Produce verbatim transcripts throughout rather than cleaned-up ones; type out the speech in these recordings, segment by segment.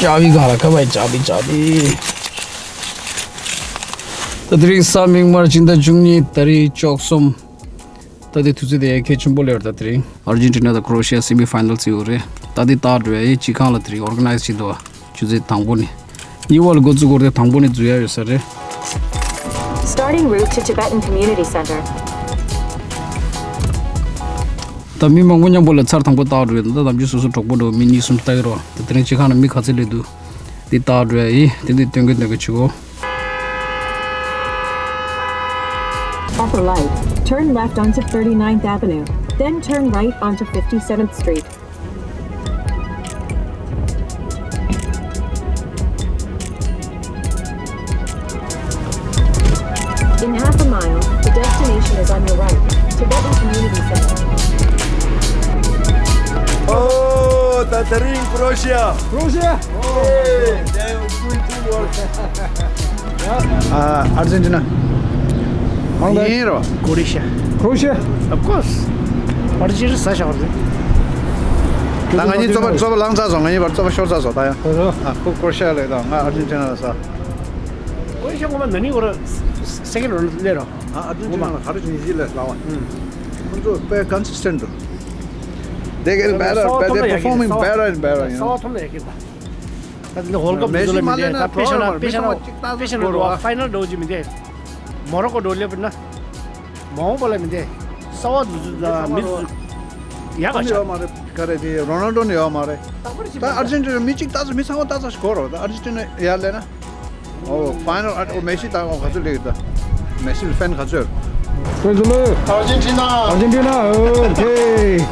ཅ་བི་གང་ལ་ཁ་བའི་ཅ་བི་ཅ་བི། ད་དེ་རིང་གཟའ་མིག་དམར་སྤྱི་ཟླ་བཅུ་གཉིས་ཏ་རིག་བཅུ་གསུམ། ད་དེ་དུས་ཚོད་དེ་གལ་ཆེན་པོ་ལེ་བར་ད་དེ་རིང་ཨར་ཇེན་ཊི་ན་དང་ཁོ་རོ་ཤི་ཡ་སེ་མི་ཕའི་ནལ་བརྩི་ཡོད་རེད། ད་དེ་ལྟ་འགྲོ་ཡ་ཡི་སྤྱི་ཁང་ལ་དེ་རིང་ཨོར་ག་ནའི་ཛི་བྱེད་འདུག་ཆུ་ཚོད་དང་པོ་ནས། གཉིས་པ་ལ་འགོ་བཙུགས་སྐོར་དེ་དང་པོ་ནས་འཛུལ་ཡ་ཡོད་ས་རེད། Starting route to Tibetan Community Center. ད་མི་མང་པོ་མཉམ་པོ་ལ་ཚར་དང་པོ་བལྟ་འགྲོ་ཡོད། ད་ནམ་རྒྱུན་སོ་སོ་གྲོགས་པོ་འགྲོ་མི་གཉིས་གསུམ་ལྟ་གི་རོ། ད་དེ་རིང་སྤྱི་ཁང་ནང་མི་ག་ཚོད་སླེབས་འདུག་དེ་བལྟ་འགྲོ་ཡ་ཡིན། དེ་འདི་སྟོན་གི་སྟོན་གི་བྱེད་གོ། At the light, turn left onto thirty-ninth Avenue, then turn right onto fifty-seventh Street. In half a mile, the destination is on your right. Tibetan Community Center. Oh, ད་དེ་རིང་ཀྲོ་ཤི་ཡ། ཀྲོ་ཤི་ཡ། Hey, they are doing good work. ཨ། ཨར་ཇེན་ཊི་ན། མང་ད། ཡིན་རོ། ཀྲོ་ཤི་ཡ། ཀྲོ་ཤི་ཡ། Of course. ཨར་ཇེན་ཊི་ན་ས་ཞོག་རེད། ད་ང་གཉིས་རྩོད་པ་རྩོད་པ་ལངས་ཚར་སོང་། ང་གཉིས་བར་རྩོད་པ་ཤོར་ཚར་སོང་ད་ཡང་། ཨ། ཁོ་ཀྲོ་ཤི་ཡ་ལས་ད་ང་ཨར་ཇེན་ཊི་ན་ལ་ས། ཀྲོ་ཤི་ཡ་ངོ་མ་ན་ནིང་གོ་ར་སེ་ཀེན་ཌི་རོ་ནཌ་སླེབས་རོ། ཨ། ཨར་ཇེན་ཊི་ན་ལ་ག་རེ་བྱུང་ཡིན་ལས་ལ་བ། ཁོང་ཚོ་དཔེ་ཀོན་སིས་ཊེན་ཊི་འདུག They getting better. They performing better and better, you know. ས་བ་ཐོབ་ན་ཡག་གི་རེད། ད་དེ་ནི་ཝོལ་ཌི་ཀབ་དེ་ཚོ་ལ་མི་འདེད། ད་དཔེ་བཞག་ན་དཔེ་བཞག་ན་དཔེ་བཞག་ན་འགྲོ་བ་ཕའི་ནལ་འགྲོ་གི་མི་འདེད། མོ་རོ་ཀོ་འགྲོ་སླེབས་ན། མ་འོངས་པ་ལ་མི་འདེད། ས་བ་དེ་ཚོ་ད་མི་ཚོ་ཡག་ག་ཆགས། ཡོད་མ་རེད། ག་རེ་དེ་རོ་ནལ་ཌོ་ནི་ཡོད་མ་རེད། ད་ཨར་ཇེན་ཊི་ན་མི་གཅིག་ལྟ་ཚོ་མི་ཚང་མ་ལྟ་ཚོ་ཞིག་གོ་རོ། ད་ཨར་ཇེན་ཊི་ན་ཡར་སླེབས་ན། ཨོ། ཕའི་ནལ། ཨོ། མེ་སི་ད་ཨོ་ག་ཚོད་སླེབས་ད། མེ་སི་ལ་ཕེན་ག་ཚོད། Praise the Lord. Argentina. Argentina. Okay.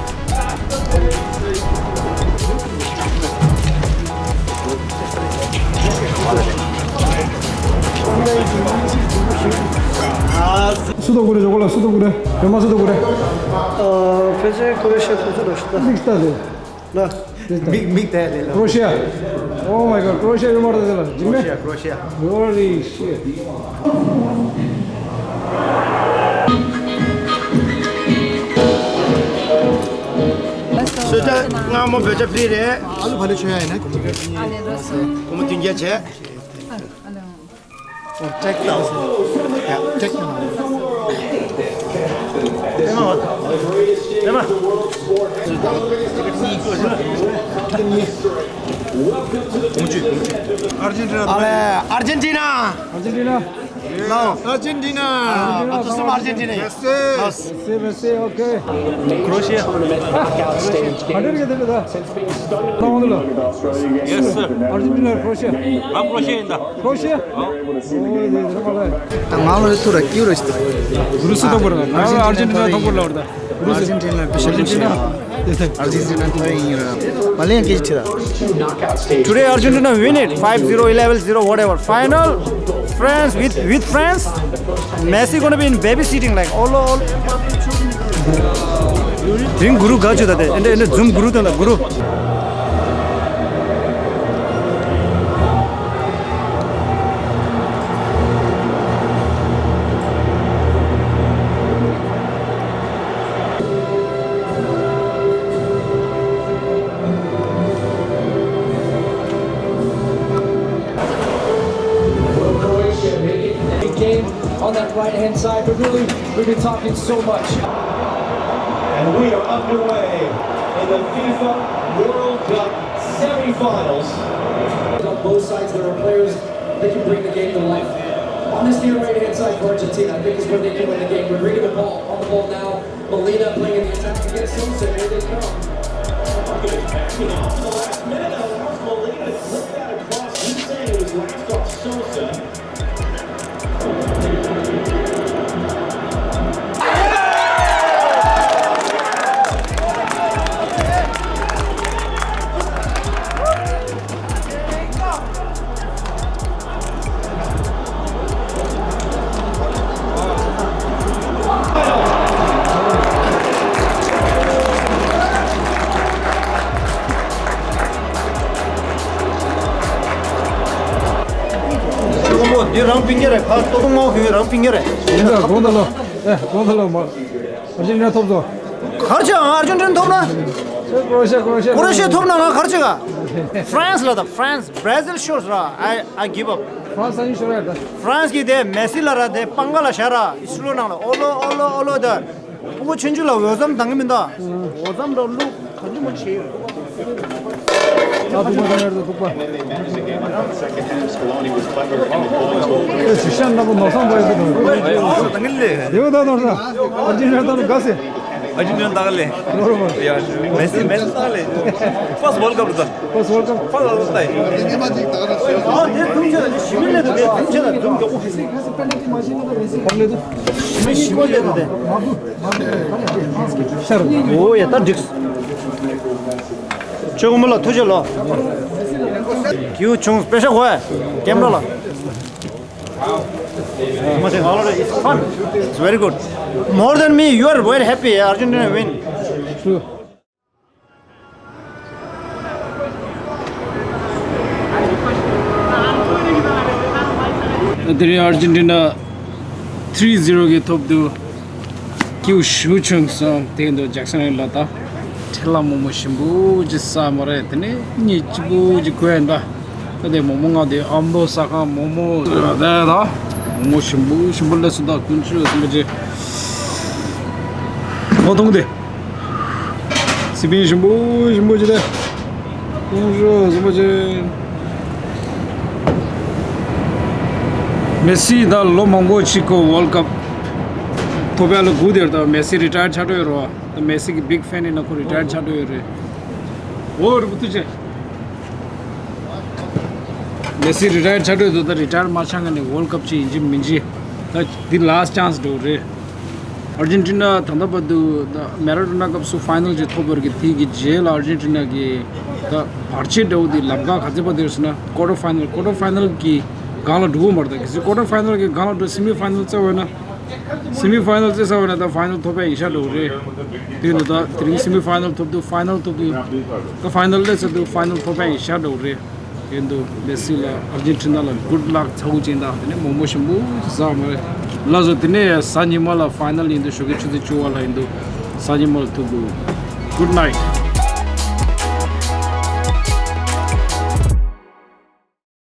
སུ་དང་གུ་རེ། ཇོ་གོ་ལ་སུ་དང་གུ་རེ། ཡོ་མ་སུ་དང་གུ་རེ། ཨ། ཕལ་ཆེར་ཀྲོ་ཤི་ཡ་ཐུག་ཚོད་རོ་ཤི་ད། ལིག་སི་ད་ལེ། ན། མིག་མིག་དེ་ལས་ལ། Croatia. Oh my God, Croatia ཡོད་མ་རེད་དེ་ལ། ཇི་མེ། Croatia, Croatia. Holy shit. གསོལ་ཇ་མངར་མོ་བོད་ཇ་ཕི་རི་རེད། ཨ་ལུ་ཕ་ལུ་མཆོད་ཡ་ཡིན་ན་གོ་མོ་གི། ཨ་ལེ་རོ་སི། གོ་མོ་བདུན་བརྒྱ་བྱས། ཨ་ལེ། ཨོ། ཀྲེག་ཏང་སོང་། ཡ། ཀྲེག་ཏང་། ཨེ་མ། ཨེ་མ། ཨར་ཇེན་ཊི་ན། ཨ་ལེ། ཨར་ཇེན་ཊི་ན། ཨར་ཇེན་ཊི་ན། ལའོ། ཨར་ཇེན་ཊི་ན། ཨ་ཏུ་སུམ་ཨར་ཇེན་ཊི་ན། ལའོ། སེ་སེ་སེ། ཨོ་ཁེ། ཀྲོ་ཤི་ཡ། ཨ་ཧ། ཀྲོ་ཤི་ཡ། ཧ་འདྲེ་རེད་ག་དེ་རེད་ད། ལའོ་འདི་ལ། ཡེ་སི་སར། ཨར་ཇེན་ཊི་ན། ཀྲོ་ཤི་ཡ། ང་ཀྲོ་ཤི་ཡ་ཡིན་ད། ཀྲོ་ཤི་ཡ། ཨོ། ད་ང་ལོ་ཐུ་ར་ཀིའུ་ར་ཤི་ད། རུ་སི་ཐོག་པོ་ར། ང་ཨར་ཇེན་ཊི་ན་ཐོག་པོ་ལ་བར་ད། རུ་སི། ཨར་ཇེན་ཊི་ན་པི་ཤ་ལི་ཤི་ན། ཨར་ཇེན་ཊི་ན་ཐོག་ཡིན་ར། མ་ལེན་ཀེ་ཅི་ཐི་ད། Today Argentina win it five zero, eleven zero, whatever. Final France with, with France. Messi gonna be in babysitting, like, all, all. Ring guru gajo da de. Ende, ende zoom guru da guru. Will Croatia make it? Game on that right-hand side, but really, we've been talking so much. And we are underway in the FIFA World Cup semifinals. On both sides, there are players that can bring the game to life. On this near right-hand side for Argentina, I think is where they can win the game. Rodrygo, the ball, on the ball now. Molina playing in the attack against Sosa. Here they come. Good passing off in the last minute. Now, Molina flipped that across. He's saying it was last off Sosa. ཁོ་མོ་འདི་རང་ཕིང་གི་རེད། ཁ་ཏོག་ཏོག་མང་པོ་རང་ཕིང་གི་རེད། ཡིན་ད་དགོངས་དག་ལོ། ཨེ་དགོངས་དག་ལོ་མ། ཨར་ཇེན་ཊི་ན་ཐོབ་སོང་། གར་ཆ་ཨར་ཇེན་ཊི་ན་ཐོབ་ན། ཀོ་རོ་ཤི་ཡ། ཀོ་རོ་ཤི་ཡ་ཐུབ་ན་ང་ག་རེ་བྱེད་ག། France ལ་ད། France Brazil ཤོར་ར། I I give up. France ཨ་ནི་ཤོར་ཡ་ད། France གི་དེ་མེ་སི་ལ་ར་དེ་པང་ཁ་ལ་བཞག་ར། ཨི་སི་ལོ་ནང་ལ་ཨོ་ལོ་ཨོ་ལོ་ཨོ་ལོ་ད། ཕྲུ་གུ་ཆུང་ཆུང་ལ་འོས་འཚམ་བཏང་གི་མིན་ད། འོས་འཚམ་དང་གླུ་ག་ཚོད་མ་བྱེད་ཡོད། ཨ་ཐུག་པ་དང་ཡར་དུ་ཐུག་པ། ཨེ་ཞིག་ཤ་འདྲ་པོ་ནོར་སང་པ་ཡོད་ཀྱི་འདུག་ཡོད་ད་ནོར་ས། ཨར་ཇེན་ཊི་ན་ད་ནོར་ག་སེ། ཨར་ཇེན་ཊི་ན་ད་ག་ལེ། ནོར་བ། ཡ་མེ་སི་མེ་སི་ད་ག་ལེ། First World Cup རེད་ད། First World Cup། First World Cup ད་ཡིན། ཨ་དེ་དུམ་ཆེ་ད་ཞི་མི་ལེ་དུ་དེ་དུམ་ཆེ་ད་དུམ་མགྱོགས་པོ། ཞི་མི་ཞི་མི་ལེ་དུ་དེ། ཤར། ཨོ་ཡ་ད་འགྲིག་ཁྱོད་ཀུན་མོ་ལ་ཐུགས་རྗེ་ལོ། ཀྱིའུ་ཆུང་པེ་ཤ་གོ་ཡ། ཀེམ་ར་ལ། It's fun. It's very good. More than me, you are very happy. Argentina win. དེ་རིང་ཨར་ཇེན་ཊི་ན་ཐི་རི་ཟི་རོ་གི་ཐོབ་འདུག་ཀྱིའུ་ཞུ་ཆུང་སོང་། དེ་འདུག་ཇེག་སན་ལ་ད་ཁྲེ་ལ་མོག་མོག་ཞིམ་པོ་ཅིག་ཟ་མ་རེད། དེ་ནས་གཉིད་སྐྱིད་པོ་ཅིག་ཁུག་ཡིན་ད། ད་དེ་མོག་མོག་ང་དེ་ཨམ་ལོ་ཟ་ཁང་མོག་མོག་ད་ད་མོག་མོག་ཞིམ་པོ་ཞིམ་པོ་སླེབས་སོང་ད། དཀོན་མཆོག་གསུམ་པོ་ཅིག་མོག་མཐོང་དེ། སི་པིན་ཞིམ་པོ་ཞིམ་པོ་ཅིག་དེ། ཀུན་ཧྲུ་ཟིན་པོ་ཅིག་མེ་སི་ད་ལོ་མང་པོ་ཅིག་གོ་ཝོལ་ཀབ་ཐོབ་ཡ་ལ་སྒུག་དེར་ད། མེ་སི་རི་ཊ་ཡར་ཆགས་འགྲོ་ཡོད་རོ། ད་མེ་སི་གི་བིག་ཕེན་ཡིན་ན་ཁོ་རི་ཊ་ཡར་ཆགས་འགྲོ་ཡོད་རེད། འོ་རི་བུ་ཐུ་ཆེ། མེ་སི་རི་ཊ་ཡར་ཆགས་འགྲོ་ཡོད་དོ། ད་རི་ཊ་ཡར་མ་ཆགས་ང་ནས་ཝོལ་ཀབ་ཅིག་ཡིན་གཅིག་མིན་གཅིག་ད་འདི་ལཱ་སི་ཅན་སི་འགྲོ་རེད། ཨར་ཇེན་ཊི་ན་ད་ལྟ་བར་དུ་ད་མེ་ར་ཌོ་ན་སྐབས་སུ་ཕའི་ནལ་ཅིག་ཐོབ་པར་གི་དེ་གི་རྗེས་ལ་ཨར་ཇེན་ཊི་ན་གི་ད་བར་ཆད་འདྲ་བོ་དེ་ལམ་ཁ་ག་ཚད་པ་དེར་སོང་ན་ཀོ་ཊར་ཕའི་ནལ། ཀོ་ཊར་ཕའི་ནལ་གི་སྒང་ལ་འགྲོ་གི་མ་རེད། ད་གལ་སྲིད་ཀོ་ཊར་ཕའི་ནལ་གི་སྒང་ལ་འགྲོ། སེ་མི་ཕའི་ནལ་རྩ་བ་ན། སེ་མི་ཕའི་ནལ་རྩེ་ས་བ་ན་ད་ཕའི་ནལ་ཐོབ་པའི་ཡིན་ཤག་འགྲོ་གི་རེད། དེ་ནི་ད་དེ་རིང་སེ་མི་ཕའི་ནལ་ཐོབ་འདུག་ཕའི་ནལ་ཐོབ་འདུག་ད་ཕའི་ནལ་སླེབས་ཚར་འདུག་ཕའི་ནལ་ཐོབ་པའི་ཡིན་ཤག་འགྲོ་གི་རེད། དེ་འདུག་མེ་སི་ལ་ཨར་ཇེན་ཊི་ན་ལ་གུཌ་ལག་ཚ་བོ་ཅན་དང་དེ་ནས་མོག་མོག་ཞིམ་པོ་ཟ་མ་རེད། ལགས་སོ། དེ་ནས་གཟའ་ཉི་མ་ལ་ཕའི་ནལ་ཡིན་འདུག་ཞོགས་ཀའི་ཆུ་ཚོད་བཅུ་པ་ལ་ཡིན་འདུག་གཟའ་ཉི་མ་ལ་ཐུག་འདུག Good night.